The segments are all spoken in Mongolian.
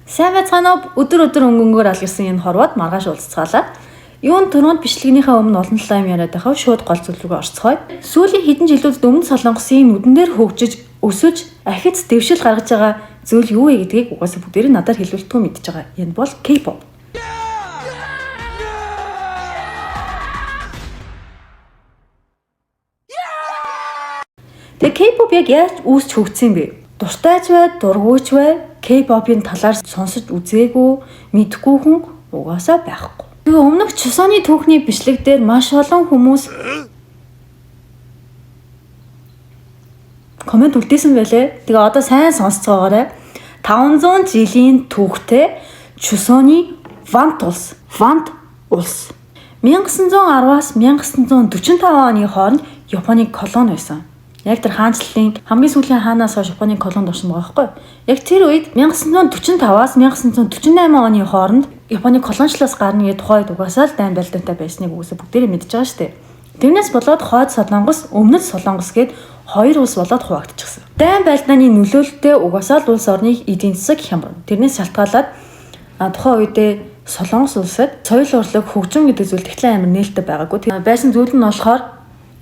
Сайн байцгаана уу? Өдөр өдөр өнгөнгөөр алгасан энэ хорвоод маргааш уулзцгаалаа. Юун түрүүнд бичлэгнийхээ өмнө олон талаа юм яриад байхав шууд гол зүйл рүүгээ орцгоё. Сүүлийн хэдэн жилүүдэд өмнө Солонгосын нүдэн дээр хөгжиж, өсөж, ахиц дэвшил гаргаж байгаа зүйл юу вэ гэдгийг угаасаа бүгдээрээ надаар хэлүүлэлтгүй мэдж байгаа. Энэ бол K-pop. Тэгээ K-pop яг яаж үүсч хөгжсөн бэ? Дуртайч бай, дургүйч бай, K-pop-ын талаар сонсож үзээгүй, мэдэхгүй хүн угаасаа байхгүй. Тэгээ өмнөх Чусоны түүхний бичлэг дээр маш олон хүмүүс комент үлдээсэн байлээ. Тэгээ одоо сайн сонсцоогоорой. 500 жилийн түүхтэй Чусоны Вант улс, Вант улс 1910-аас 1945 оны хооронд Японы колони байсан. Яг тэр хаанчлалын хамгийн сүүлийн хаанаас хойш Японы колонд орсон байгаа байхгүй юу? Яг тэр үед 1945-аас 1948 оны хооронд Японы колоничлоос гарна гэдэг тухай угаасаа л дайн байлдаантай байсныг угаасаа бүгдээрээ мэдж байгаа шүү дээ. Тэрнээс болоод Хойд Солонгос, Өмнөд Солонгос гээд хоёр улс болоод хуваагдчихсан. Дайн байлдааны нөлөөлөлтөд угаасаа л улс орны эдийн засаг хямрна. Тэрнээс шалтгаалаад тухайн үедээ Солонгос улсад соёл урлаг, хөгжим гэдэг зүйл тэгтлэн амар нээлттэй байгаагүй. Байсан зүйл нь болохоор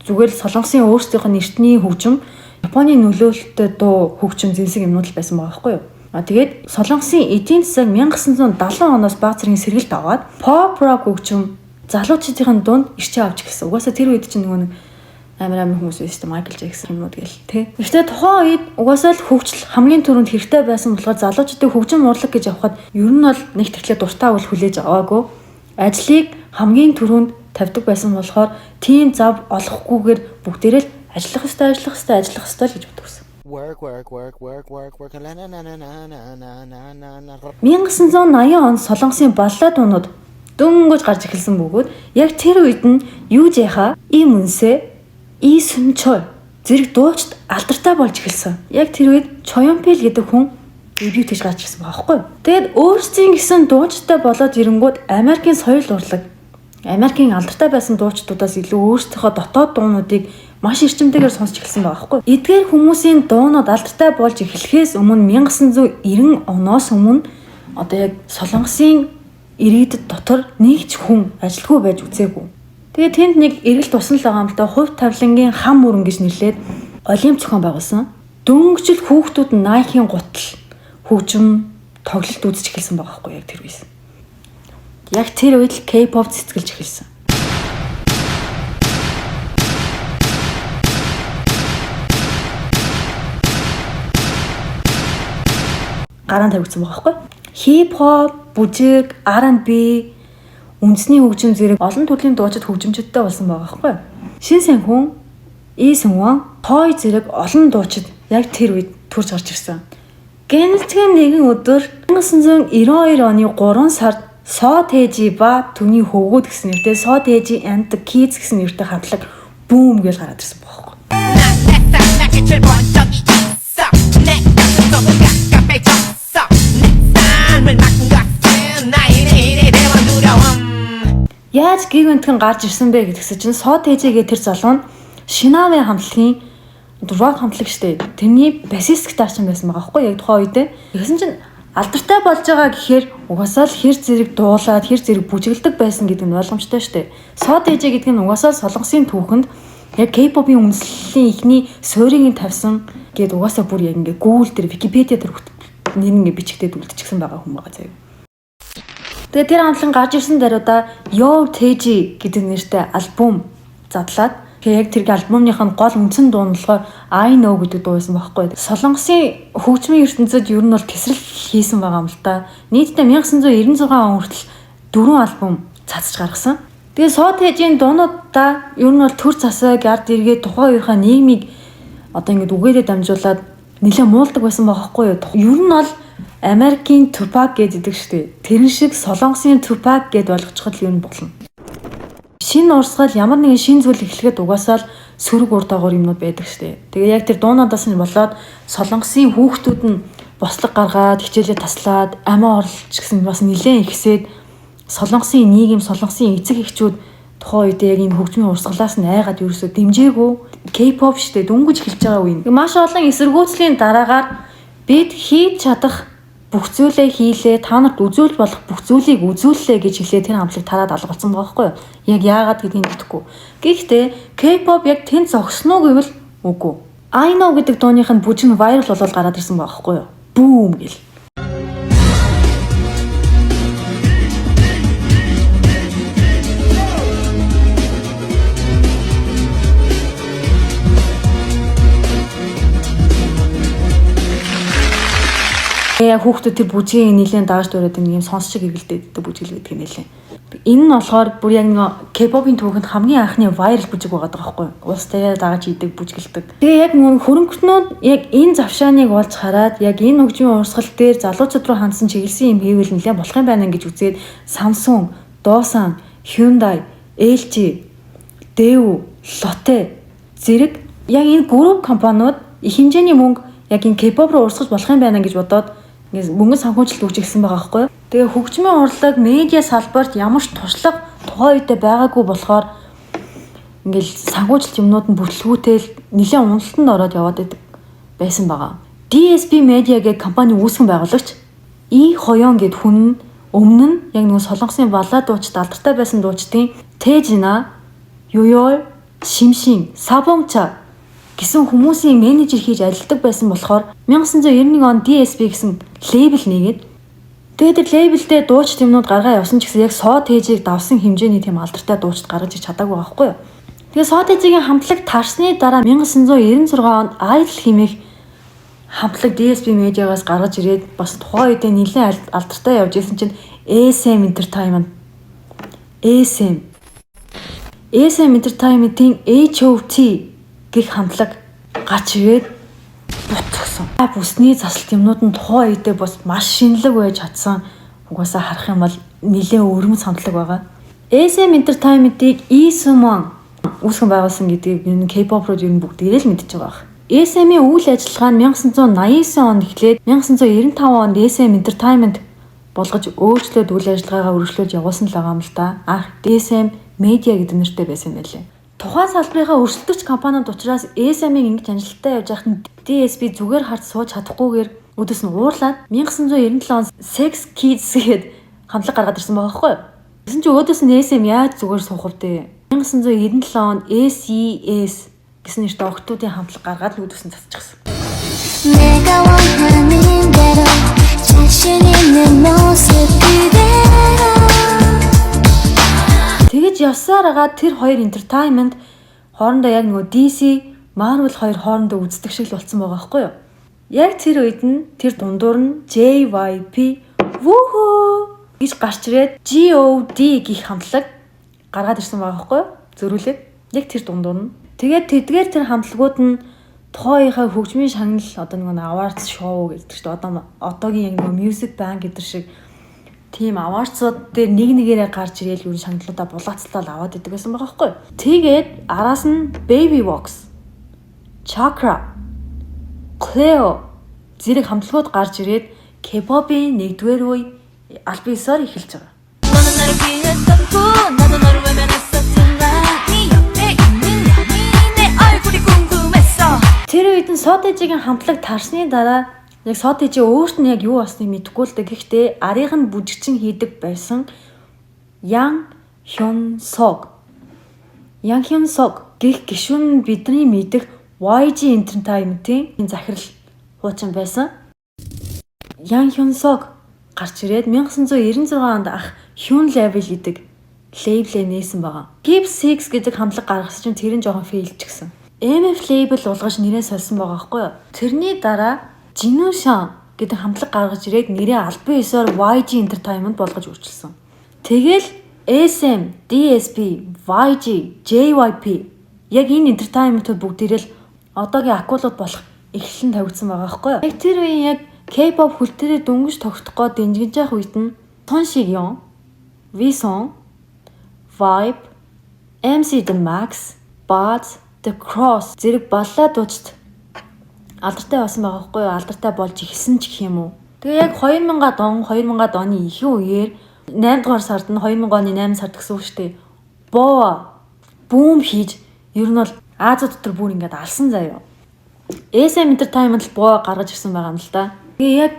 зүгээр л Солонгосын өөрсдийнх нь эртний хөгжим, Японы нөлөөлөлтөд дуу хөгжим зэнсэг юмнууд л байсан байгаа байхгүй юу? А тэгээд Солонгосын эдийн засаг 1970 оноос баг зэргийн сэргэлт аваад pop rock хөгжим залуучдын дунд ирчээ авч эхэлсэн. Угаасаа тэр үед чинь нөгөө нэг амар амар хүмүүс байсан шүү дээ. Майкл Джексон юмнууд гээл тий. Гэхдээ тухайн үед угаасаа л хөгжил хамгийн түрүүнд хэрэгтэй байсан болохоор залуучдын хөгжим урлаг гэж явхад ер нь бол нэг тэглээ дуртай үл хүлээж аваагүй. Ажлыг хамгийн түрүүнд тавьдаг байсан болохоор тийм зав олохгүйгээр бүгдээрээ л ажиллах ёстой, ажиллах ёстой, ажиллах ёстой л гэж боддог байсан. Work, work, work, work, work, work, la na na na na na na na na na. 1980 онд Солонгосын баллад дуунууд дөнгөж гарч эхэлсэн бөгөөд яг тэр үед нь Ю Жэха, И Мүнсэ, И Сүнчой зэрэг дуучид алдартай болж эхэлсэн. Яг тэр үед Чоёнпил гэдэг хүн дебют хийж гарч ирсэн байгаа байхгүй юу? Тэгээд өөрсдийн гэсэн дуучидтай болоод ирэнгүүт Америкийн соёл урлаг, Америкийн алдартай байсан дуучдуудаас илүү өөрсдийнхөө дотоод дуунуудыг маш эрчимтэйгээр сонсч эхэлсэн байгаа байхгүй юу? Эдгээр хүмүүсийн дуунууд алдартай болж эхлэхээс өмнө 1990 оноос өмнө одоо яг Солонгосын иргэдэд дотор нэг ч хүн ажилгүй байж үзээгүй. Тэгээ тэнд нэг эргэлт усан л байгаа юм л да, хувь тавилангийн хам мөрөн гэж нэрлээд олимп зохион байгуулсан. Дөнгөжл хүүхдүүд нь Nike-ийн гутал хөгжим тоглолт үзэж эхэлсэн байгаа байхгүй яг тэр үеэс. Яг тэр үед л K-pop цэцгэлж эхэлсэн. Гараан тавигдсан байгаа байхгүй. Хип хоп, бүжиг, R&B, үндэсний хөгжим зэрэг олон төрлийн дуучид хөгжимчдтэй болсон байгаа байхгүй. Шин Санхүн, И Сүнвон, Той зэрэг олон дуучид яг тэр үед төрж гарч ирсэн. Гэнэлтгэн нэгэн өдөр 1992 оны 3 сард Со Тэжи ба түүний хөвгүүд гэсэн нэртэй Со Тэжи and the Kids гэсэн нэртэй хамтлаг бүүм гэж гараад ирсэн байхгүй. 난 세상 끝을 본 적이 있어 내 가슴속은 갑갑해졌어 내 삶을 바꾼 것은 나의 내일에 대한 두려움 Яаж гівэнтгэн гарч ирсэн бэ гэдгсэн чинь Со Тэжигээ тэр залуу нь Шинавын хамтлагийн рок хамтлаг штэ. Тэрний басист гитарчин байсан байгаа байхгүй яг тухайн үедээ. Тэгсэн чинь алдартай болж байгаа гэхээр угаасаа л хэр зэрэг дуулаад хэр зэрэг бүжиглдэг байсан гэдэг нь ойлгомжтой штэ. Со Тэжи гэдэг нь угаасаа л Солонгосын түүхэнд яг K-pop-ын үндэслэлийн эхний суурийг нь тавьсан гэд угаасаа бүр яг ингээ Google дээр Wikipedia дээр нэр ингээ бичигдээд үлдчихсэн байгаа хүн байгаа заяа. Тэгээ тэр хамтлан гарч ирсэн даруйда Yo Teji гэдэг нэртэй альбом задлаад тэгээ яг тэр альбомных нь гол үндсэн дуу нь болохоор I Know гэдэг дуу байсан байхгүй. Солонгосын хөгжмийн ертөнцид ер нь бол тесрэл хийсэн байгаа юм л та. Нийтдээ 1996 он хүртэл 4 альбом цацж гаргасан. Тэгээ Со Тэжийн дуунуудаа ер нь бол төр засаг ард эргээд тухайн үеийнхаа нийгмийг одоо ингээд үгээрээ дамжуулаад нэлээд муулдаг байсан байгаа хгүй юу. Ер нь бол Америкийн Tupac гэдэг шүү дээ. Тэрэн шиг Солонгосын Tupac гэд ойлгочиход л ер нь болно. Шинэ урсгал ямар нэгэн шинэ зүйл эхлэхэд угаасаа л сөрөг ур дагавар юмнууд байдаг шүү дээ. Тэгээ яг тэр дуунуудаас нь болоод Солонгосын хүүхдүүд нь бослог гаргаад хичээлээ таслаад амиа орлож гэсэн бас нэлээд ихсээд Солонгосын нийгэм, Солонгосын эцэг эхчүүд тухайн үед яг энэ хөгжмийн урсгалаас нь айгаад ерөөсөө дэмжээгүй. K-pop шүү дээ, дөнгөж эхэлж байгаа үе. Маш олон эсэргүүцлийн дараагаар бид хийж чадах Бүх зүйлээ хийлээ, та нарт үзүүлж болох бүх зүйлийг үзүүллээ гэж хэлээ тэр хамтлаг тараад алга болсон байгаа байхгүй юу? Яг яагаад гэдгийг мэдэхгүй. Гэхдээ K-pop яг тэнд зогсно уу гэвэл үгүй. I Know гэдэг дууных нь бүжиг нь viral болоод гараад ирсэн байгаа байхгүй юу? Бүүм гэл. Яг хүүхдүүд тэр бүжгийн нэлээд дааш дураад нэг юм сонс шиг эргэлдээд гэдэг бүжгэл гэдэг нэлээд. Энэ нь болохоор бүр яг нэг K-pop-ын түүхэнд хамгийн анхны viral бүжиг байгаа байхгүй юу? Улс даяар дагаж идэг бүжгэлдэг. Тэгээ яг нөгөө хөрөнгөтнүүд яг энэ завшааныг олж хараад яг энэ хөгжмийн урсгал дээр залуучууд руу хандсан чиглэсэн юм хийвэл нэлээд болох юм байна гэж үзээд Samsung, Doosan, Hyundai, LG, Daewoo, Lotte зэрэг яг энэ гурван компаниуд их хэмжээний мөнгө яг энэ K-pop руу урсгаж болох юм байна гэж бодоод ингээд мөнгөн санхүүжилт өгч ирсэн байгаа байхгүй юу. Тэгээ хөгжмийн урлаг медиа салбарт ямар ч туршлага тухайн үедээ байгаагүй болохоор ингээл санхүүжилт юмнууд нь бүтлгүүтэл нэлээд уналтанд ороод яваад байдаг байсан байгаа. DSP Media гэх компани үүсгэн байгуулагч И Хоён гэд хүн нь өмнө нь яг нөгөө Солонгосын баллад дуучид алдартай байсан дуучдын Тэжина, Юёл, Шимшин, Сабомча гэсэн хүмүүсийн менежер хийж ажилладаг байсан болохоор 1991 онд DSP гэсэн лейбл нээгээд тэгээд тэр лейблдээ дуучид юмнууд гаргаа явсан ч гэсэн яг Со Тэжийг давсан хэмжээний тийм алдартай дуучид гаргаж ич чадаагүй байгаа байхгүй юу. Тэгээ Со Тэжигийн хамтлаг тарсны дараа 1996 онд Idol хэмээх хамтлаг DSP Media-гаас гаргаж ирээд бас тухайн үедээ нэлээд алдартай явж исэн чинь SM Entertainment SM Entertainment-ийн HOT гэх хамтлаг гарч ирээд бут зогсон. Бүсний засалт юмнууд нь тухайн үедээ бас маш шинэлэг байж чадсан. Угаасаа харах юм бол нэлээд өрмөц хамтлаг байгаа. SM Entertainment-ийг Lee Soo-man үүсгэн байгуулсан гэдгийг ер нь K-pop руу ер нь бүгдээрээ л мэдчихэж байгаа байх. SM-ийн үйл ажиллагаа нь 1989 онд эхлээд 1995 онд SM Entertainment болгож өөрчлөөд үйл ажиллагаагаа үргэлжлүүлж явуулсан л байгаа юм л да. Анх SM Media гэдэг нэртэй байсан юм байлээ. Тухайн салбарынхаа өрсөлдөгч компаниуд учраас SM-ийг ингэж амжилттай явж байхад нь DSP зүгээр харж сууж чадахгүйгээр өөдөөс нь уурлаад 1997 онд Sex Kids гээд хамтлаг гаргаад ирсэн байгаа байхгүй юу? Тэгсэн чинь өөдөөс нь SM яаж зүгээр суух вэ? 1997 онд SES гэсэн нэртэй охтуудын хамтлаг гаргаад л өөдөөс нь засчихсан. 내가 원하는 대로 자신 있는 모습 그대로 Тэгэж явсаар байгаа тэр хоёр entertainment хоорондоо яг нөгөө DC, Marvel хоёр хоорондоо үздэг шиг л болсон байгаа байхгүй юу? Яг тэр үед нь тэр дундуур нь JYP вүүхүү гэж гарч ирээд GOD гэх хамтлаг гаргаад ирсэн байгаа байхгүй юу? Зөрүүлээд яг тэр дундуур нь. Тэгээд тэдгээр тэр хамтлагууд нь тухайн үеийнхээ хөгжмийн шагнал одоо нөгөө awards show гэдэг чинь одоо одоогийн яг нөгөө Music Bank гэдэг шиг тийм awards-ууд дээр нэг нэгээрээ гарч ирээл юу шагналуудаа булаацлал аваад идэг байсан байгаа байхгүй юу? Тэгээд араас нь Baby Vox, Chakra, Cleo зэрэг хамтлагууд гарч ирээд K-pop-ийн нэгдүгээр үе аль биесээр эхэлж байгаа. 너는 나를 피했었고 나도 너를 외면했었지만 네 옆에 있는 남이 내 얼굴이 궁금했어 Тэр үед нь Сотэжигийн хамтлаг тарсны дараа яг Сотэжи өөрт нь яг юу болсныг мэдэхгүй л дээ. Гэхдээ арийнх нь бүжигчин хийдэг байсан Ян Хён Сог. Ян Хён Сог гэх гишүүн нь бидний мэдэх YG Entertainment-ийн захирал хуучин байсан. Ян Хён Сог гарч ирээд 1996 онд ах Hyun Level гэдэг лейблээ нээсэн байгаа. Keep Six гэдэг хамтлаг гаргасан чинь тэр нь жоохон fail-чгсэн. MF label уулгаж нэрээ сольсон байгаа байхгүй юу? Тэрний дараа Jinusean гэдэг хамтлаг гаргаж ирээд нэрээ албан ёсоор YG Entertainment болгож өөрчилсөн. Тэгэл SM, DSP, YG, JYP яг энэ entertainment-ууд бүгдээрээ л одоогийн акулууд болох эхлэл нь тавигдсан байгаа байхгүй юу? Яг тэр үеийн яг K-pop хөл дээрээ дөнгөж тогтох гээд дэнжгэж явах үед нь Сон Шиг Ён, V-Song, Vibe, MC The Max, Buzz, The Cross зэрэг баллаа дуучид алдартай болсон байгаа байхгүй юу? Алдартай болж эхэлсэн ч гэх юм уу. Тэгээ яг 2000-ад он, 2000-ад оны ихэнх үеэр 8 дугаар сард нь 2000 оны 8 сард гэсэн үг шүү дээ. Боа бүүм хийж ер нь бол Азиуд дотор бүр ингээд алсан заяа. SM Entertainment л Боа гаргаж ирсэн байгаа юм л да. Тэгээ яг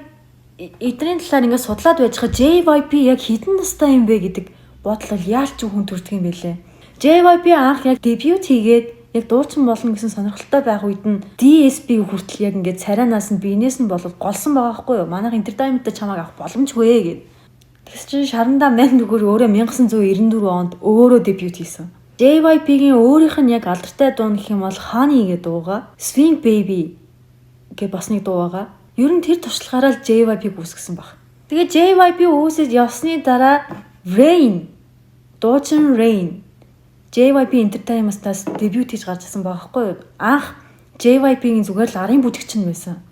Эдний талаар ингээд судлаад байж байгаа JYP яг хэдэн настай юм бэ гэдэг бодол бол яалч хүн төрдөг юм бэлээ. JYP анх яг дебют хийгээд яг дуучин болно гэсэн сонирхолтой байх үед нь DSP хүртэл яг ингээд царайнаас нь, биенээс нь болол голсон байгаа байхгүй юу? Манайх entertainment чамайг авах боломжгүй гээд. Тэгс чинь шарандаа мань нүгөр өөрөө 1994 онд өөрөө дебют хийсэн. JYP-гийн өөрийнх нь яг алдартай дуу гэх юм бол Honey гэдэг дуугаа, Swing Baby гэх бас нэг дуу байгаа. Ер нь тэр туршлагаараа л JYP-г үүсгэсэн баг. Тэгээ JYP үүсэж явсны дараа Rain, дуучин Rain JYP Entertainment-аас дебют хийж гарч ирсэн байгаа байхгүй юу? Анх JYP-гийн зүгээр л арын бүжигч нь байсан.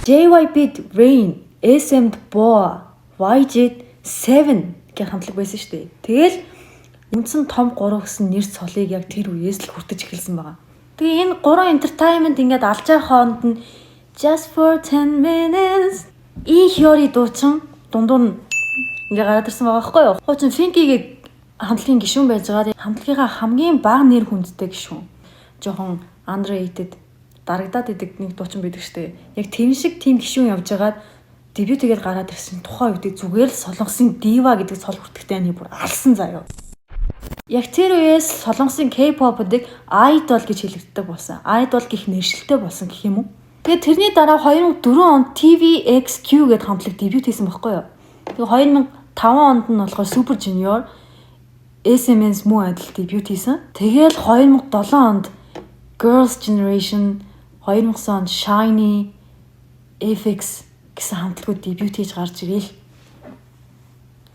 JYP-д Rain, SM-д Boa, YG-д Seven гэх хамтлаг байсан шүү дээ. Тэгэл үндсэн том 3 гэсэн нэр цолыг яг тэр үеэс л хүртэж эхэлсэн байгаа. Тэгээ энэ 3 entertainment ингээд алж байгаа хооронд нь Just for 10 minutes И Хёри дуучин дундуур нь ингээ гараад ирсэн байгаа байхгүй юу? Хуучин Finky-гээ хамтлагийн гишүүн байж байгаа. Хамтлагийнхаа хамгийн бага нэр хүндтэй гишүүн. Жохон underrated дарагдаад идэг нэг дуучин байдаг штэ. Яг тэр шиг тийм гишүүн явж байгаад дебют хийгээд гараад ирсэн тухайн үед зүгээр л Солонгосын дива гэдэг цол хүртэхтэй нэг бүр алсан заяа. Яг тэр үеэс Солонгосын K-pop-ыг idol гэж хэлэгддэг болсон. Idol гэх нэршилтэй болсон гэх юм уу? Тэгээд тэрний дараа 2004 онд TVXQ гэдэг хамтлаг дебют хийсэн байхгүй юу? Тэгээ 2005 онд нь болохоор Super Junior, SMS мөн адил дебют хийсэн. Тэгээл 2007 онд Girls' Generation, 2009 онд SHINee, FX гэсэн хамтлагууд дебют хийж гарч ирээл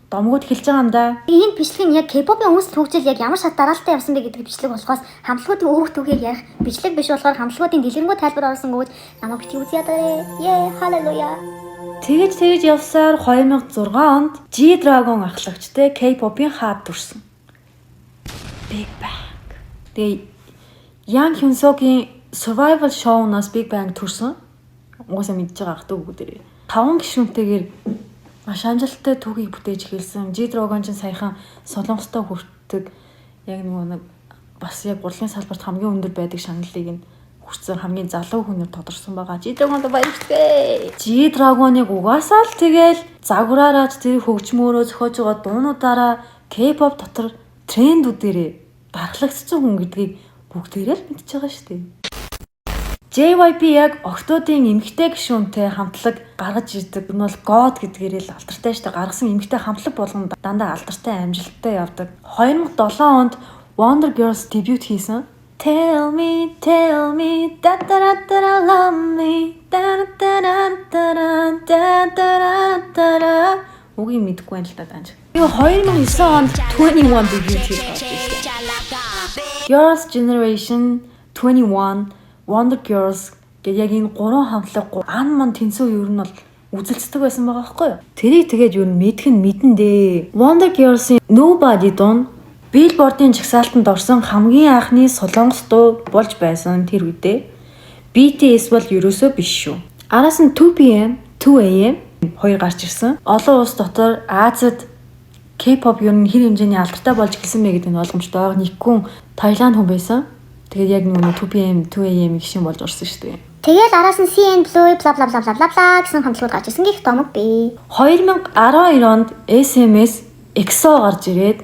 домгууд эхэлж байгаа юм да. Энэ бичлэг нь яг K-pop-ын үүсэл хөгжил яг ямар шат дараалалтай явсан бэ гэдэг бичлэг болохоос хамтлагуудын өөх түүхийг ярих бичлэг биш болохоор хамтлагуудын дэлгэрэнгүй тайлбар оруулсан өгөөд намайг битгий үзье ядаарэ. Ее, халелуя. Тэгэж тэгэж явсаар 2006 онд G-Dragon ахлагчтай K-pop-ын хаад төрсөн. Big Bang. Тэгээ Yang Hyun-suk-ийн Survival Show-наас Big Bang төрсөн. Угаасаа мэдж байгаа ах дүү бүгдээрээ. Таван гишүүнтэйгээр маш амжилттай түүхийг бүтээж эхэлсэн. G-Dragon ч саяхан Солонгостой хүртдэг яг нөгөө нэг бас яг урлагийн салбарт хамгийн өндөр байдаг шагналыг нь хүртсэн хамгийн залуу хүнээр тодорсон байгаа. G-Dragon-д баярлалаа. G-Dragon-ыг угаасаа л тэгэл загвараараа ч тэр хөгжмөөрөө зохиож байгаа дуунуудаараа K-pop дотор трендүүдэрээ дархлагдсан хүн гэдгийг бүгдээрээ л мэдж байгаа шүү дээ. JYP яг октоодын эмэгтэй гишүүнтэй хамтлаг гаргаж ирдэг. Энэ бол God гэдгээрээ л алдартай шүү дээ. Гаргасан эмэгтэй хамтлаг болгон дандаа алдартай, амжилттай явдаг. 2007 онд Wonder Girls дебют хийсэн. Tell me, tell me, da da da da da love me, da da da da da da da da da da. Үгийг мэдэхгүй байна л да данж. Тэгээ 2009 онд 21 дебют хийж гарч ирсэн. Girls Generation, 21, Wonder Girls гэх яг энэ гурван хамтлаг ан ман тэнцүү ер нь бол үзэлцдэг байсан байгаа байхгүй юу? Тэрийг тэгээд ер нь мэдэх нь мэдэн дээ. Wonder Girls-ийн Nobody дуу Billboard-ын жагсаалтанд орсон хамгийн анхны солонгос дуу болж байсан тэр үедээ. BTS бол ерөөсөө биш шүү. Араас нь 2PM, 2AM хоёр гарч ирсэн. Олон улс дотор Азид K-pop ер нь хэр хэмжээний алдартай болж эхэлсэн бэ гэдэг нь ойлгомжтой. Никкүн Таиланд хүн байсан. Тэгээд яг нөгөө 2PM, 2AM гишүүн болж орсон шүү дээ. Тэгэл араас нь CN Blue бла бла бла бла бла бла гэсэн хамтлагууд гарч ирсэн гэх томог би. 2012 онд SMS, EXO гарч ирээд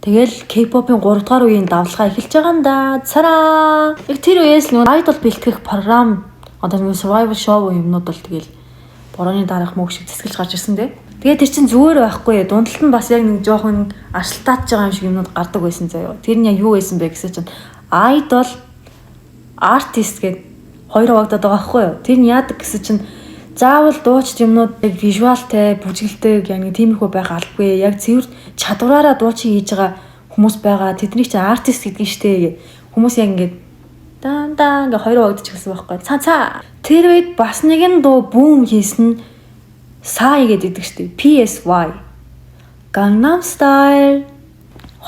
тэгэл K-pop-ын 3 дугаар үеийн давлгаа эхэлж байгаа юм да. Цараа. Яг тэр үеэс л нөгөө idol бэлтгэх програм, одоо нөгөө survival show юмнууд бол тэгэл борооны дараах мөг шиг зэсгэлж гарч ирсэн дээ. Тэгээд тэр чин зүгээр байхгүй. Дундалт нь бас яг нэг жоохон аршилтааж байгаа юм шиг юмнууд гардаг байсан заяо. Тэр нь яг юу байсан бэ гэсэн чинь idol artist гэдэг хоёр хуваагдаад байгаа байхгүй юу? Тэр нь яадаг гэсэн чинь заавал дуучид юмнууд яг visual тай, бүжгэлтэй яг нэг тиймэрхүү байх албагүй. Яг цэвэр чадвараараа дуучин хийж байгаа хүмүүс байгаа. Тэднийг чинь артист гэдгийг штэ. Хүмүүс яг ингээд дан дан ингээ хоёр хуваагдчих гэсэн байхгүй. Цаа цаа. Тэр үед бас нэгэн дуу boom хийсэн нь Psy гэдэг штэ. PSY. Gangnam Style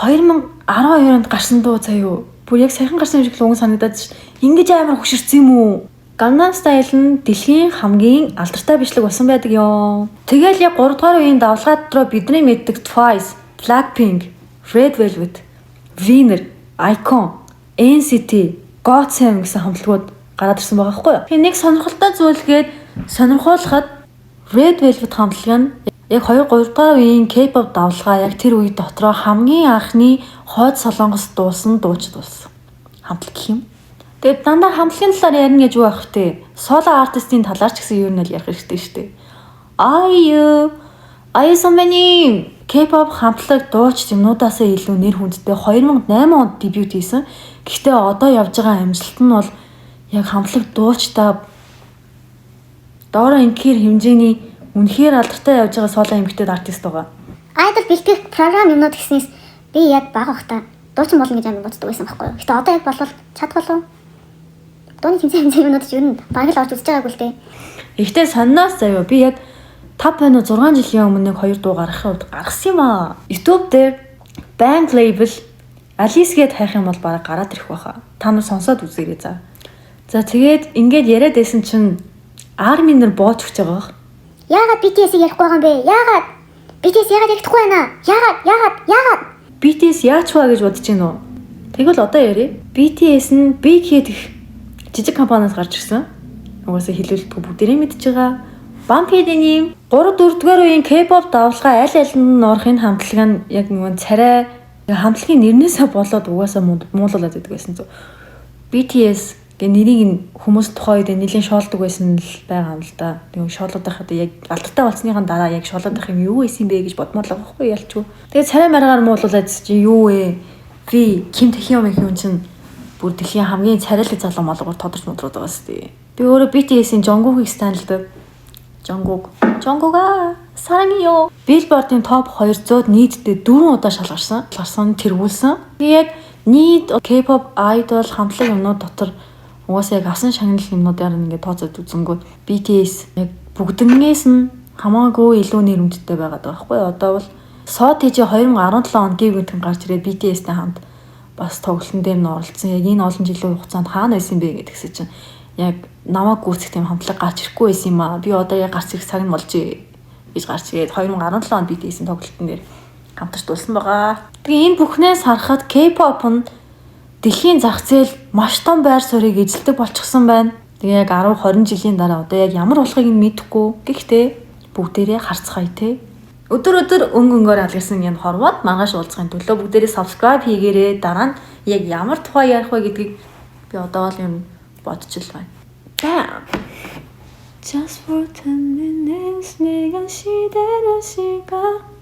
2012 онд гарсан дуу заяо. Бүр яг саяхан гарсан юм шиг л уган санагдаад ш. Ингэж амар хөшөрсөн юм уу? Gangnam Style нь дэлхийн хамгийн алдартай бичлэг болсон байдаг ёо. Тэгэл яг 3 дугаар үеийн давлгаа дотроо бидний мэддэг Twice, Blackpink, Red Velvet, Winner, iKON, NCT, GOT7 гэсэн хамтлагууд гараад ирсэн байгаа байхгүй юу? Тэгэхээр нэг сонирхолтой зүйл гээд сонирхуулахад Red Velvet хамтлаг нь яг 2 3 дугаар үеийн K-pop давлгаа яг тэр үе дотроо хамгийн анхны хойд Солонгос дуусан дуучид болсон. Хамтлаг гэх юм. Тэгээд дандаа хамтлагийн талаар ярина гэж юу байх вэ? Solo artist-ийн талаар ч гэсэн юу нь л ярих хэрэгтэй шүү дээ. IU IU 선배님 K-pop хамтлаг дуучид юмнуудаасаа илүү нэр хүндтэй 2008 онд дебют хийсэн. Гэхдээ одоо явж байгаа амжилт нь бол яг хамтлаг дуучдаа доороо инхээр хэмжээний үнэхээр алдартай явж байгаа соло эмэгтэй артист байгаа. Idol бэлтгэх програм юмнууд гэснээс би яг бага байхдаа дуучин болно гэж амар боддог байсан байхгүй юу. Гэтэ одоо яг болвол чадах болов. Дууны тэмцээн хэмжээ юмнууд ч ер нь бараг л орж үзэж байгаагүй л дээ. Ихтэй сонноос заяа би яг 5 байна уу 6 жилийн өмнө нэг хоёр дуу гаргахын хувьд гаргасан юм аа. YouTube дээр Bang Label Alice гээд хайх юм бол бараг гараад ирэх байхаа. Та нар сонсоод үзээрэй за. За, тэгээд ингээд яриад байсан чинь ARMY нар бууж өгч байгаа бах. Яагаад BTS-ийг ярихгүй байгаа юм бэ? Яагаад? BTS яагаад ярихдаггүй байна? Яагаад? Яагаад? Яагаад? BTS яач вэ гэж бодож байна уу? Тэгвэл одоо яриа. BTS нь Big Hit гэх жижиг компаниас гарч ирсэн. Угаасаа хэлүүлэлтгүй бүгдээрээ мэдж байгаа. Bump Head-ийн 3 4 дугаар үеийн K-pop давлгаа аль аль нь орохын хамтлаг нь яг нөгөө царай хамтлагийн нэрнээсээ болоод угаасаа муулуулад байдаг байсан зү. BTS гэ нэрийг нь хүмүүс тухайн үед нэлийн шоолдог байсан л байгаа юм л да. Тэгээ шоолоод байхад яг алдартай болсныхан дараа яг шоолоод байх юм юу байсан бэ гэж бодмоор л байгаа байхгүй ялчгүй. Тэгээ царай маргаар муулуулаад чи юу вэ? Би Ким Тэхён юм чинь бүр дэлхийн хамгийн царайлаг залуу малгуур тодорч модроод байгаа сте. Би өөрөө BTS-ийн Jungkook-ийг станлдаг. Jungkook. Jungkook-аа 사랑해요. Billboard-ын топ 200-д нийтдээ 4 удаа шалгарсан. Шалгарсан, тэргүүлсэн. Тэгээ яг нийт K-pop idol хамтлаг юмнууд дотор угаасаа яг авсан шагнал юмнуудаар ингээд тооцоод үзэнгүүт BTS яг бүгднгээс нь хамаагүй илүү нэрмжтэй байгаад байгаа байхгүй юу? Одоо бол Seo Taiji 2017 онд Giveon гарч ирээд BTS-тэй хамт бас тоглолтын дээр нь оролцсон. Яг энэ олон жилийн хугацаанд хаана байсан бэ гэдгсэ чинь яг намайг гүйцэх тийм хамтлаг гарч ирэхгүй байсан юм аа. Би одоо яг гарч ирэх цаг нь болжээ гэж гарч ирээд 2017 онд BTS-ийн тоглолтын дээр хамтарч дуулсан байгаа. Тэгээ энэ бүхнээс харахад K-pop нь дэлхийн зах зээл маш том байр суурийг эзэлдэг болчихсон байна. Тэгээ яг 10 20 жилийн дараа одоо яг ямар болохыг нь мэдэхгүй. Гэхдээ бүгдээрээ харцгаая те. Өдөр өдөр өнгө өнгөөр алгасан энэ хорвоод маргааш уулзахын төлөө бүгдээрээ subscribe хийгээрэй. Дараа нь яг ямар тухай ярих вэ гэдгийг би одоо л юм бодож л байна. Bam. Just for 10 minutes 내가 시대를 시간